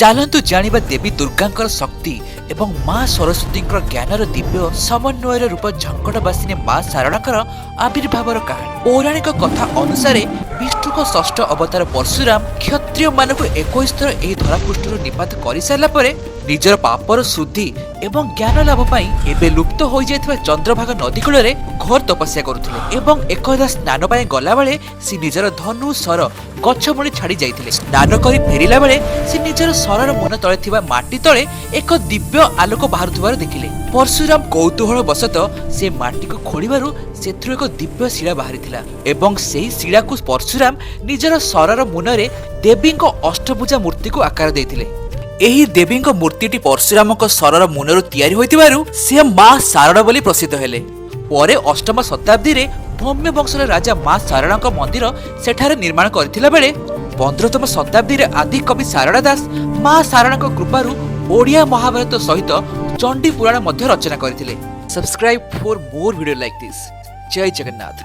ଚାଲନ୍ତୁ ଜାଣିବା ଦେବୀ ଦୁର୍ଗାଙ୍କର ଶକ୍ତି ଏବଂ ମା ସରସ୍ୱତୀଙ୍କର ଜ୍ଞାନର ଦିବ୍ୟ ସମନ୍ୱୟର ରୂପ ଝଙ୍କଡ଼ବାସିନୀ ମା ଶାରଳାଙ୍କର ଆବିର୍ଭାବର କାହାଣୀ। ପୌରାଣିକ କଥା ଅନୁସାରେ, ବିଷ୍ଣୁଙ୍କ ଷଷ୍ଠ ଅବତାର ପରଶୁରାମ କ୍ଷତ୍ରିୟମାନଙ୍କୁ 21 ଥର ଏହି ଧରାପୃଷ୍ଠରୁ ନିପାତ କରିସାରିଲା ପରେ ନିଜର ପାପର ଶୁଦ୍ଧି ଏବଂ ଜ୍ଞାନ ଲାଭ ପାଇଁ ଏବେ ଲୁପ୍ତ ହୋଇଯାଇଥିବା ଚନ୍ଦ୍ରଭାଗା ନଦୀ କୂଳରେ ଘୋର ତପସ୍ୟା କରୁଥିଲେ ଏବଂ ଏକଦା ସ୍ନାନ ପାଇଁ ଗଲାବେଳେ ସେ ନିଜର ଧନୁ ଶର ଗଛ ମୂଳେ ଛାଡ଼ି ଯାଇଥିଲେ। ସ୍ନାନ କରି ଫେରିଲା ବେଳେ ସେ ନିଜର ଶରର ମୁନ ତଳେ ଥିବା ମାଟି ତଳେ ଏକ ଦିବ୍ୟ ଆଲୋକ ବାହାରୁଥିବାର ଦେଖିଲେ। ପରଶୁରାମ କୌତୂହଳ ବଶତଃ ସେ ମାଟିକୁ ଖୋଳିବାରୁ ସେଥିରୁ ଏକ ଦିବ୍ୟ ଶିଳା ବାହାରିଥିଲା ଏବଂ ସେହି ଶିଳାକୁ ପରଶୁରାମ ନିଜର ଶରର ମୁନରେ ଦେବୀଙ୍କ ଅଷ୍ଟଭୁଜା ମୂର୍ତ୍ତିକୁ ଆକାର ଦେଇଥିଲେ। ଏହି ଦେବୀଙ୍କ ମୂର୍ତ୍ତିଟି ପରଶୁରାମଙ୍କ ଶରର ମୁନରୁ ତିଆରି ହୋଇଥିବାରୁ ସେ ମା ଶାରଳା ବୋଲି ପ୍ରସିଦ୍ଧ ହେଲେ। ପରେ ଅଷ୍ଟମ ଶତାବ୍ଦୀରେ ଭୌମ୍ୟ ବଂଶର ରାଜା ମା ଶାରଳାଙ୍କ ମନ୍ଦିର ସେଠାରେ ନିର୍ମାଣ କରିଥିଲା ବେଳେ 15ତମ ଶତାବ୍ଦୀରେ ଆଦି କବି ଶାରଳା ଦାସ ମା ଶାରଳାଙ୍କ କୃପାରୁ ଓଡ଼ିଆ ମହାଭାରତ ସହିତ ଚଣ୍ଡୀ ପୁରାଣ ମଧ୍ୟ ରଚନା କରିଥିଲେ। Subscribe for more video like this. Jay Jagannath.